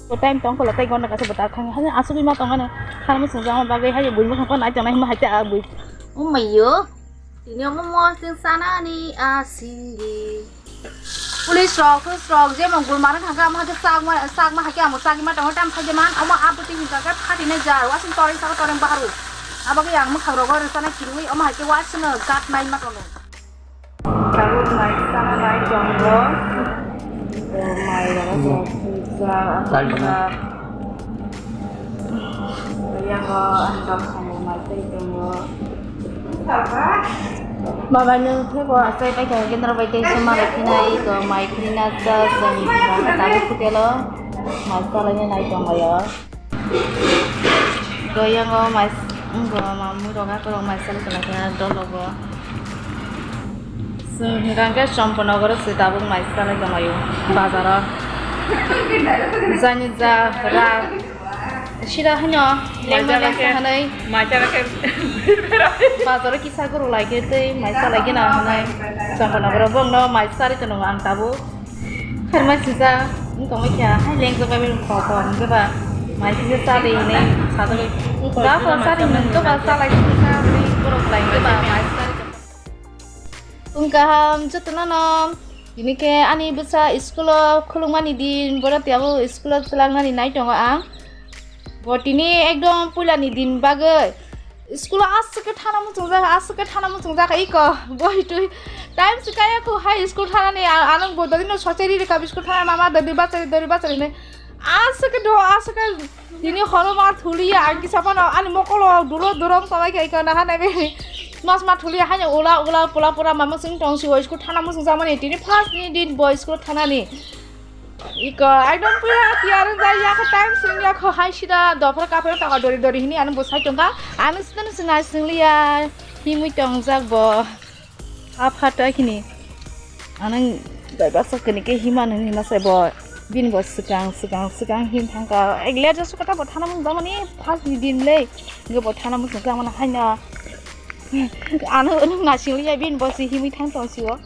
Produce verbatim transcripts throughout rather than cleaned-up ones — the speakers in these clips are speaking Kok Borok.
Bo time tong kola tei gonda kaisa bo ta thang. Hani asugwi ma tong ani. Tharma sung jama bagwi hai bui mukha ko nai tong nai hima hai ta bui. Umayo. Tini omo mo sing sana ni asingi. Police rok, police rok, je mong gul mara thangka, ama hake sak ma, sak ma hake amo sak ma tongo, tam thai je man, omo abuti hinka ke phati nai jar, wasing toreng saka toreng baharu. Abagwi ang mwkhang rogo rwchana kirwi, omo hai khe wasino gat nai ma tongo. Tabuk mai sana nai tongo. Mai rogo sujak, asujak. Yango ang dok sango mai tei tongo. Mama nung thebo asai pai kha kendra bai tei suma bai khina iko mai khina cha seng tabuk kutelo mai salai nai tongo yo. Goyango mais, wngkha mamui rok akorok mais salai tonglaikha dologo. Chwng hwnkha khe Champanagar se tabuk mais salai tonglaio bazaro. Jani ja ra sida hwnyo lengma lengsa hwnwi bazaro kisa guru laikhe tei mais salai gina hwnwi Champanagar bongno mais salai tongo ang tabuk. Kharma sisa wng tongwi kha, hai lengjakbai bai wng kha, kha hwnkhe ba mai kisa cha de hinwi sajagwi. Da kha cha de hinwi wngkhe ba cha lai sisa cha hinwi borok lai wngkhe ba mai cha lai. Wng kaham jotono no. Tini khe ani bwsa school o khulukmani din, borok tiyabo school o twlangnani nai tongo ang. Bo tini ekdom puilani din bagwi. School o aswk khe thana muchungjak, aswk khe thana muchungjak, iko boi twi time se kaya kho hai school thanani, a-, anang bo dodi no sochari rika school thana mama dodi bachari, dodi bachari hinwi aswk khe do, aswk khe tini horo ma thuliya, ang kisa phano ani mokolo duro duro wng tongwi kha, iko naha naibe mas ma thuliya haino ula ula pula pura mama sing tong si o school thana muchungjakmani tini first ni din bo school thanani. Iko, ekdom pura tiyar wng jai ya khe time sung ya kho hai sida dophra kaphra taka dori dori hini ano bo sai tongkha. Ano sida no swnai swngliya himwi tongjak bo. Apha to hini. Ano bai baksa kini ke hima nang hima sai bo. Bini bo swkang swkang swkang him thangka. Ek ler jasu kata bo thana mung jamani first ni din le. Nge bo thana mung swkang mana haina. Ano nung na swngliya bini bo si himwi thang tong si o.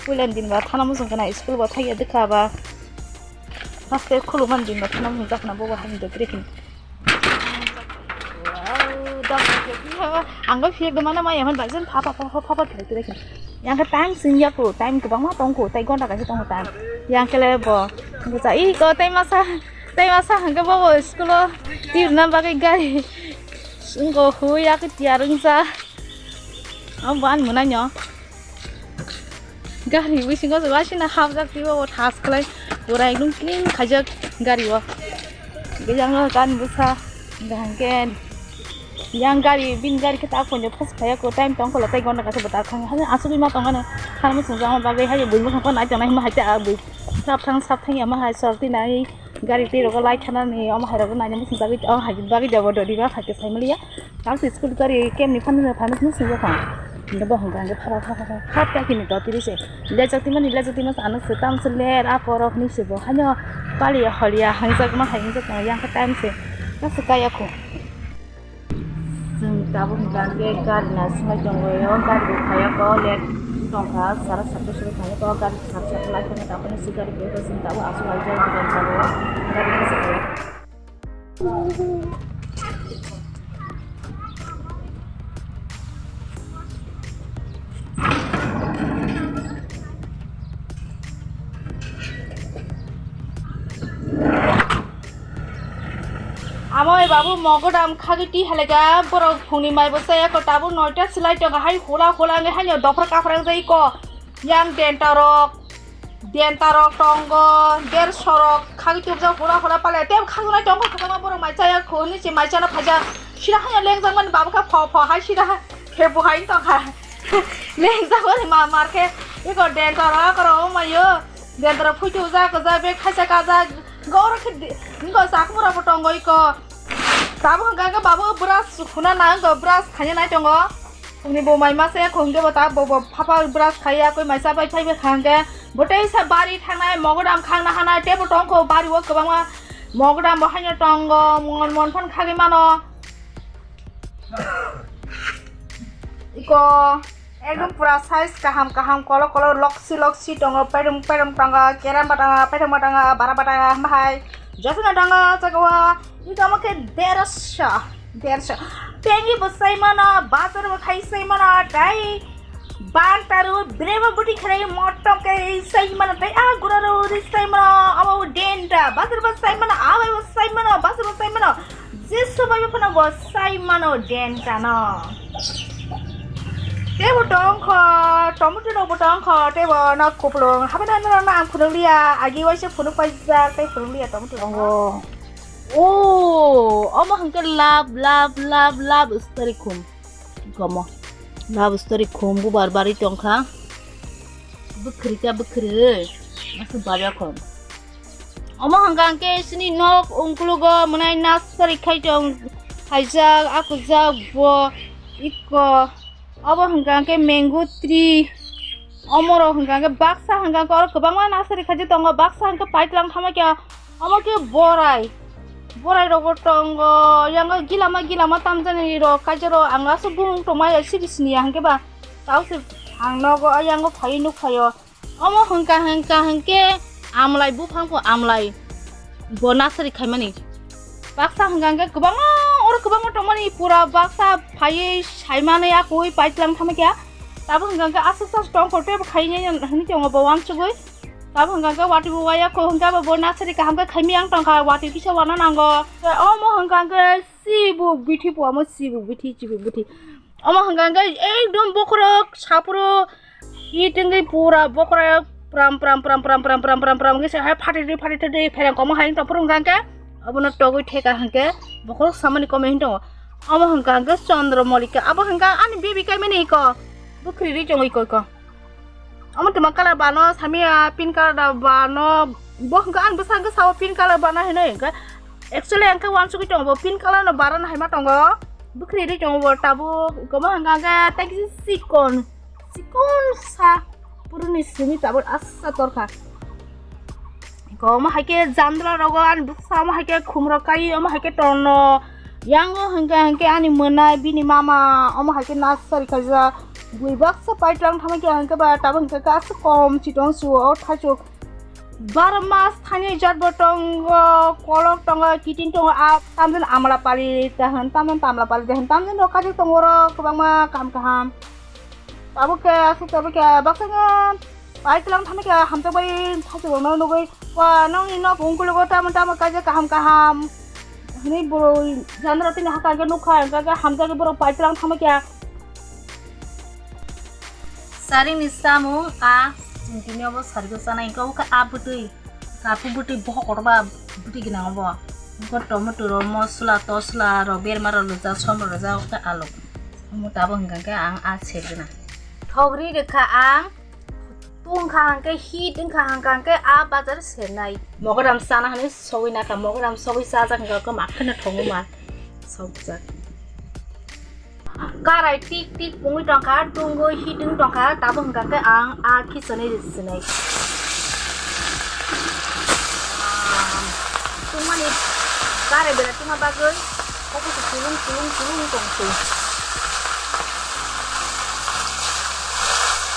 Puilan din ba thana muchung kana school bo thaiya dikha ba. Haste khulumani din ba thana muchung jakna bobo hani do kre khin. Wow, dam khe khin. Ang ba phiyok do mana maya hon ba jen pha pha pha pha pha khe kre khin. Yang khe time sing ya ko, time kwbangma tong ko, tai gonta kaisa tong ko time. Yang khe le bo. Bucha i ko tai masa, tai masa hangke bobo school o tirna bagwi gari. Sing ko hu ya khe tiyar wngsa. Abo bo ani mwnai no. Gari bisingo se wasina hapjak twibo bo thas khlai. Pura ekdom clean khaijak gari o. Bijango gan bwsa. Hingke yang gari, bini gari khe tak ponjo thas khaya ko time tong kola tai gonda kaisa bwta thang. Hanya asugwi ma tong ano. Tharma sung jama bagwi hai bui bwkhang ko nai tong nai ma hai ta bui. Sap thang sap thang ya ma hai sorti nai. Gari twi rogo lai thana ni omo hai rogo nai muchung bagwi o hai bagwi jabo dodi ba hai ke sai maliya. Ang se school gari kem ni phano phano phano sung ya kha. Nda bo hong kha pha pha pha pha ta kini to tiri se. Le jati mani le jati mas ano se tam se le ra koro ni se bo hanyo pali holiya hangjak ma hai hangjak yang kha time se. Ta se kaya kho. Chwng tabuk hwnkha hwnkhe gari naisingwi tongwi o gari bo phaiya ko late wngtongkha sara satta sori phaiya ko gari sara satta lai phano tabukni se gari phaiya ko chwng tabuk aswk laijak gari tabuk gari naisingwi. Amoi babu mogodam khagwi twi halega borok phungni maibo chaya ko tabuk noita swlai tongo hai hula hula wngwi haino dophra kaphra wngjai ko yang denta rok denta rok tongo derso rok khagwi tubjak hula hula pale tei khagwi nai tongo kwbangma borok mai chaya ko hwnwi se mai chana phaijak sida haino lengjak mani babu kha pho pho hai sida khe bo hai tongkha lengjak mani ma mar khe eko denta rok aro mayo. Dendra phuitu ja kaja bag khaisa kaja goro khe ngo sakmura bo tongo iko. Tabo hwnkha khe babo brush khuna na wngkha brush khaina nai tongo. Phungni bo mai masa ya khungde bo ta bo bo phapa brush khaiya koi maisa pai phai bai khangke. Bo tei sa bari thangnai mogodam khangna hanai tebo tongkho bari o kwbangma mogodam bo haino tongo mon mon phan khagwi mano. Iko ekdom pura size kaham kaham kolok kolok loksi loksi tongo paidom paidom tongo kerem ba tongo paidom ba tongo bara ba tongo bahai Jotono tango saka o. Iko omo khe derasha, derasha. Tengi bo sai mano, bazar bo khai sai mano, tai ban taru, brema buti khlai motom khe sai mano, tai a gura ro ri sai mano, abo denta, bazar bo sai mano, abai bo sai mano, bazar bo sai mano. Jesu bai bo phano bo sai mano denta no. Tebo tongkho, tomato rok bo tongkho, tebo no kupulung. Habai no, no, no, ang phunuk liya, agi waisa phunuk paijak, tei phunuk liya tomato rok. Oh. Oh, omo hwnkhe love, love, love, love story khum. Gomo. Love story khum bubar bari tongkha. Bwkhwrwi ta bwkhwrwi. Masa bari khum. Omo hwnkha hwnkhe chini nok ungkulugo mwnai nasari khai tong khaijak, akujak bo iko. Obo hwnkha hwnkhe mango tree. Omorok hwnkha hwnkhe baksa hwnkha hwnkhe oro kwbangma nasari khaijak tongo, baksa hwnkhe paitlang thama khe omo khe borai. Borai rogo tongo, yango gilama gilama tamjani rok kaijak rok ang aswk bumung tongmaya siri siniya hwnkhe ba tausi ang nogo yango phaiwi nukphaio. Omo hwnkha hwnkha hwnkhe amlai buphang bo amlai bo nasari khaimani. Baksa hwnkha hwnkhe kwbangma oro kwbangma tongmani pura baksa phaiwi saimani akui paitlang thama khe. Tabuk hwnkha hwnkhe aswk sas tongkho tebo khainai hwnwi tongo bo uansugui. Tabuk hwnkha hwnkhe watwi bo uayakho hwnkhe abo bo nasari kaham khe khaimani ang tongkha watwi kisa uana nango. Omo hwnkha hwnkhe sibuk bithi bo omo sibuk bithi sibuk bithi. Omo hwnkha hwnkhe ekdom bokhorok saphuru hit wngwi pura bokhorok pram pram pram wngwi se hai phatitwi phatitwi phereng komo hai wng tongphuru hwnkha hwnkhe obono togwi theka hwnkhe bokhorok samani komwi wng tongo. Omo hwnkha hwnkhe Chandra Malika, abo hwnkha ani baby kaimani iko bwkhwrwi rwi tongwi iko iko. Omo twma colour bano samiya pink colour da bano bo hwnkha ani bwsa hwnkha sao pink colour bana hinwi hwnkha. Actually ang khe uansugui tongo bo pink colour no barana hai ma tongo. Bwkhwrwi rwi tongo bo tabuk. Komo hwnkha hwnkhe tei kisa chikon, chikon sa puruni simi tabuk asa torkha. Komo hai khe jandra rogo ani bwsa omo hai khe khumrok kai omo hai khe tono. Yango hwnkha hwnkhe ani mwnai bini mama omo hai khe nasari khaijak. Bui baksa paitlang thangma khe hwnkhe ba tabuk hwnkhe khe aswk kom chitong su o thaichuk. Baro mas thani jat bo tongo, kolok tongo, kiting tongo, a tamjani amla pali ta hwn, tamjani tamla pali ta hwn, tamjani rok kajak tongo oro kwbangma kaham kaham. Tabuk khe aswk tabuk khe baksa khe paitlang thangma khe hamjak bai thaichuk rokno nugui. Wa nokni nok ungkulugo tamo tamo kaisa kaham kaham hwnwi borok jandra tini hakha khe nukha, hwnkha khe hamjakgwi borok paitlang thangma khe. Saringni samung a chwng tini obo sarigwi chanai, hwnkhe obo khe a bwtwi, kaphuk bwtwi, bohok kotorba bwtwi gwnang obo. Hwnkhe tomato rok, mosla tosla rok, berma rok rwjak, som rok rwjak, obo khe alok. Omo tabuk hwnkha khe ang a sergwna. Thogri rwkha ang. Tungkha hwnkhe hit wngkha hwnkha hwnkhe a bazar senai. Mogodam sana hwnwi sogwi nakha, mogodam sogwi chajak hwnkha hwnkhe ma kheno thongma sokjak. Karai tik tik pungwi tongkha, tungwi hit wng tongkha, tabuk hwnkha hwnkhe ang a khichonwi sinai. Tungmani karai bera tungma bagwi. Obo se chulung chulung chulung tong se.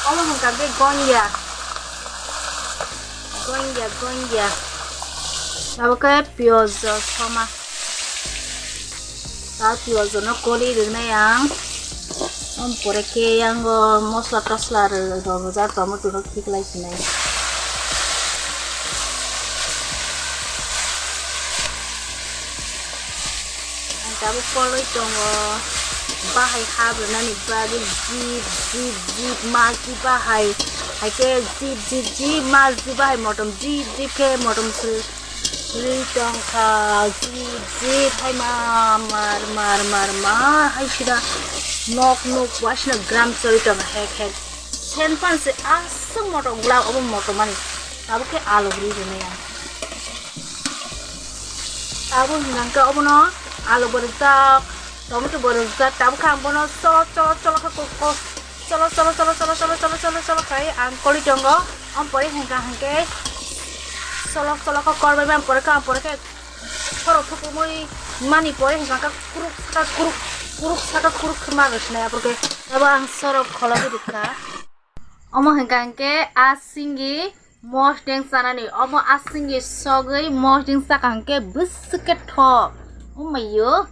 Omo hwnkha khe gonya. Gonya, gonya. Abo khe piyaj soma. Ta piyaj no kori rwnai ang. Om pore khe yango mosla tosla rw-, rw-, rwjak tomato no khiklai sinai. Ang tabuk koloi tongo, bahai habrwnani bagwi jip jip jip majli bahai, hai khe jip jip jip majli bahai motom jip jip khe motom swi rwi tongkha, jip jip hai ma mar mar mar ma hai sida nok nok waisino gram choli tongkha hek hek. Sen pan se aswk motom glak obo motom ani, tabuk khe alu rwi rwnai ang. Abo hwnka hwnkhe obono alu bo rwjak, tomato bo rwjak, tabuk khe ang bono cholo cholo cholo khe ko-, ko-, cholo cholo cholo cholo cholo cholo cholo cholo khai ang koli tongo. Om pore hwnka hwnkhe cholo cholo khe korbai mani pore khe ang pore khe khorok thupumui mani pore hwnka khe kuruk saka kuruk, kuruk saka kuruk khe ma rwkhnai, apore khe abo ang sorok kholobwi rwkha. Omo hwnka hwnkhe a singwi Mosdeng chanani omo asingni sogwi mosdeng chakha hwnkhe bwswk khe thok. Omayo,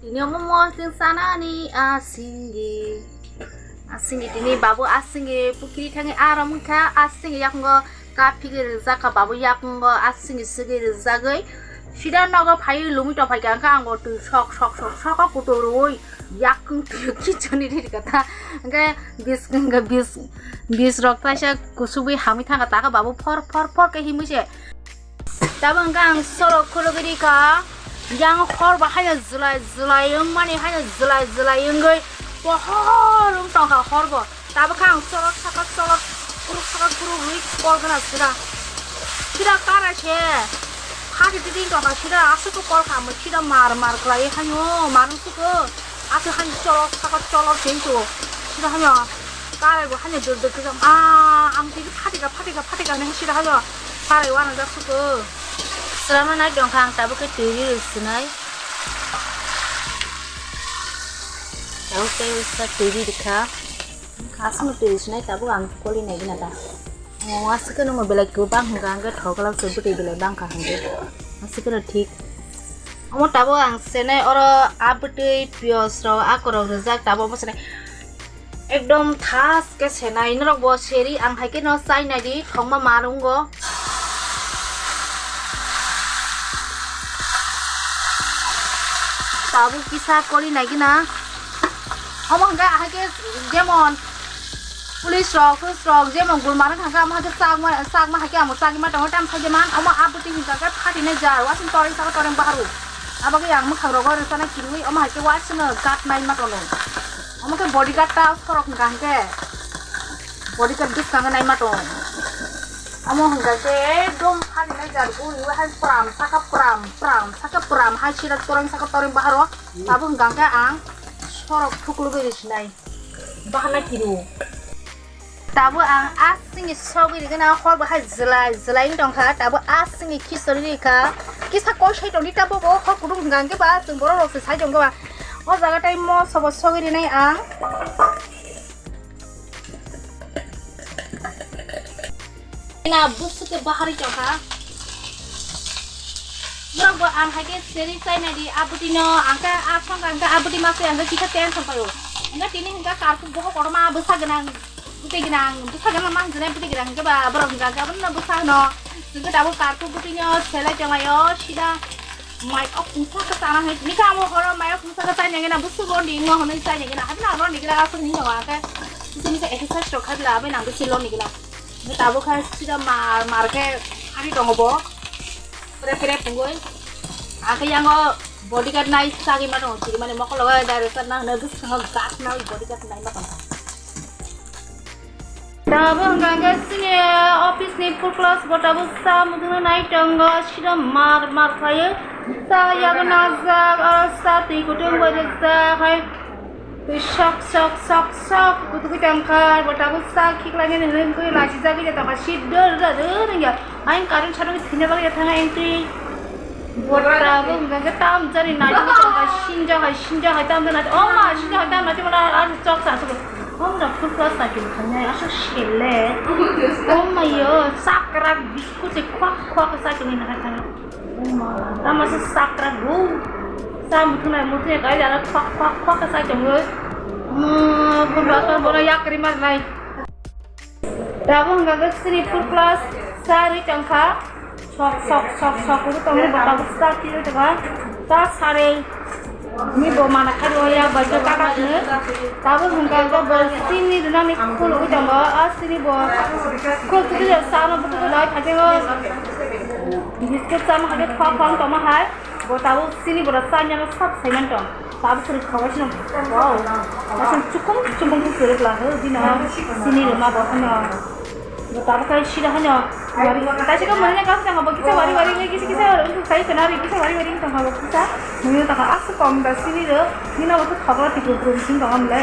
tini omo mosdeng chanani asingni. Asingni tini babu asingni pukiri thangwi arom wngkha, asingni yakungo kaphigwi rijak kha, babu yakungo asingni swgwi rijagwi. Sida nogo phaiwi lumwi tongphaikha, hwnkhe ang bo twi sok sok sok sok o kuturwi yakung twi kichani riri kha ta. Hwnkhe bis, hwnkhe bis, bis rok kaisa kusubwi hamwi thangkha, taka babu phor phor phor khe himwi se. Tabuk hwnkhe ang sorok khulugwi rikha, yang hor bo haino jwlai jwlai wngmani, haino jwlai jwlai wngwi pohor wng tongkha hor bo. Tabuk khe ang sorok saka sorok kuruk saka kuruk rwi kol gana sida. Sida kara se phati titi wng tongkha sida, aswk kol kha mo sida mar mar khlaiwi haino mar wng sukha. Aswk haino cholok saka cholok se wng tong sida haino. Karai bo haino dur dur kisa, ah, ang tini phatika, phatika, phatika hinwi sida haino. Karai uanajak suko. Swrama nai tongkha ang tabuk khe twi ri rw sinai. Tabuk tei usa twi ri rwkha. Aswkno twi rw sinai tabuk ang koli nai gina da. Ang aswk khe nungno belai kwbang hwnkha hwnkhe thoglak se bwtwi belai bangkha hwnkhe. Aswk kheno thik. Omo tabuk ang senai oro a bwtwi piyaj rok akorok rijak tabuk omo senai. Ekdom thas khe senai, norok bo seri, ang hai khe no chai nai di, thokma mar wngo. Tabuk kisa kori nai gina. Omo hwnkhe hai khe jemon police rok, police rok jemon gul mar wngkha, omo hai khe chakma, chakma hai khe amo chagima tongo, tam sai de man, omo abwtwi hwnkha khe phatinai jar, wasing toreng saka toreng baharu. Abagwi ang mwkhang rogo rwchana kinwi, omo hai khe wasing no gat nai ma tono. Omo khe bodyguard ta sorok hwnkha hwnkhe bodyguard bwskango naima tong. Omo hwnkha khe ekdom pharinai jar guriwi hai pram saka pram pram saka pram hai sida toreng saka toreng baharo. Abo hwnkha khe ang sorok thuklugwi risinai bahana kiru. Tabuk ang asingni sogwi rigana hor bahai jwlai jwlai wng tongkha, tabuk asingni khichori rikha. Kisa koi sai tongdi tabuk bo hor kudung hwnkha hwnkhe ba chwng borok rok se sai tongkha ba. O jaga tai moso bo sogwi rinai ang. Ina bwswk khe bahari tongkha. Norok bo ang hai khe seri chai nai di, abwtwi no ang khe a songkha ang khe abwtwi ma se ang khe kisa tension paio. Ang khe tini hwnkha karkuk boho kotorma bwsa gwnang, bwtwi gwnang, bwsa gwnang ma hwnjwnai bwtwi gwnang hwnkhe ba borok hwnkha ang khe abono bwsa hwno. Hwnkhe tabuk karkuk bwtwi no selai tonglaio sida. Mai o pungsa khe chana hwnwi tini khe amo horo mai o pungsa khe chai nangina bwswk londi wngma hwnwi chai nangina haino londi gila aswk hwnwi tongo hwnkhe bisi bisi exercise rok khai bila abo nang bisi londi gila hwnkhe tabuk khe sida mar mar khe ari tongo bo pere pere pungwi akhe yango bodyguard nai chagwi ma tongo chiri mani mokol logo direct na hwnwi bwskango gas na bodyguard nai ma tongo. Tabuk hwnkha khe chini office ni full class bo tabuk sa muthungna nai tongo, sida mar mar khlaiwi. Sa yago najak, oro sa twi kutung bai rijak hai. Twi sok sok sok sok kutukwi tongkha, bo tabuk sa khiklai nani hwnwi wngwi lachijagwi tongkha, si dor dor dor wngya. Ayang current sarwi thwina bagwi thangna entry. Bota bo hwnkha khe tam jani naitugwi tongkha, sinjak hai, sinjak hai tam jani naitugwi. O ma, sinjak hai tam naitugwi mala, ar chok sa asuk. O ma, full class naitugwi khainai, asuk sele. O ma yo, sakrak biskut se khwak khwak sa tongwi naikha thangwi. O ma, tamo se sakrak bu. Sa muthunai, muthunai kai jana khwak khwak khwak sa tongwi. Mo, full class bono yak rimar nai. Tabuk hwnkha khe chini full class sa rwi tongkha. Sok sok sok sok uri tongwi bo tabuk sa twi rwi tongkha. Ta sarwi ni bo mana khai rw ya bai khe kaka hwno. Tabuk hwnkha khe bo chini rwnani khulugwi tongo. A chini bo khuluk twi sa no butugo dai kha khe o biscuit chama kha khe khwa khwa wng tongma hai. Bo tabuk chini bo rw sa ni ano sab saiman tong. Tabuk kwrwi kha waisano. Wow. Waisano chukung chukung khe kwrwi bwla ho bino. Sini rwma bo hano. Bo tabuk kai sida hano. Wari, kaisa ka mane ka tang bo kisa wari wari ngai kisa kisa wari wari kisa wari wari tang bo kisa. Mane ta ka asu kom da sini rw. Nina bo thok la tiko brum sing tong amle.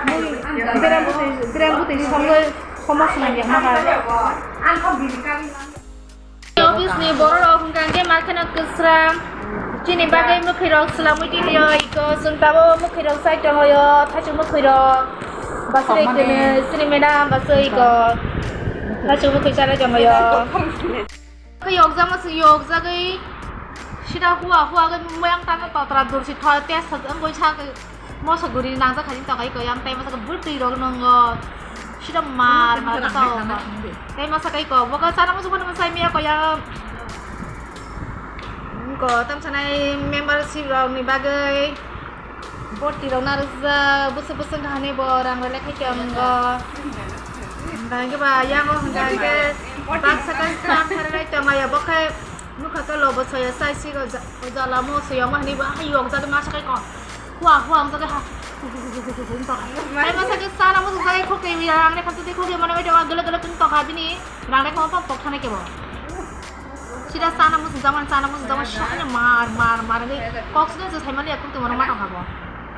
Mui berang butui berang butui songoi somos nang ya ma ka. Office ni borok rok hwnkha hwnkhe ma kheno kwsrang. Chini bagwi mwkhwi rok swlamwi tonglaio, iko chwng tabuk mwkhwi rok chai tonglaio, thaichuk mwkhwi rok. Basai kene chini madam basai iko. Kaisa bwkhwi chana jamayo. Khe yokjak masa yokjagwi sida hua hua khe moyang tangkhe totra dursi thoi test wngwi sa khe moso guri nangjak kha tongkha iko yang tei masa khe bwtwi rok nwngo sida mar mar khe tongkha tei masa khe iko bo khe chana muchung phano mwsai miya ko yang ko tam sanai membership rok ni bagwi. Borti rok narwkjak, bwswk bwswk wngkha hwnwi bo rang rwlai khai tongo. Hwnkhe ba yango hwnkha hwnkhe baksa khe cham kharwi tongo ya, bo khe nukha khe lobo soya chai si o ja-, o jala mo soya omo hwnwi bo hai yokjagwi masa khe kok hua hua wngjagwi ha wngkha. Hai masa khe chana muchung jagwi khok twi rang rwkha twi khok twi mano bai tongo, gele gele tong tokha bini rang rwkha pok thanai khe bo. Sida chana muchung jakmani, chana muchung jakmani, sakno mar, mar, mar, hwnwi kok sino se saimani ya, kok tongmani ma tongkha bo.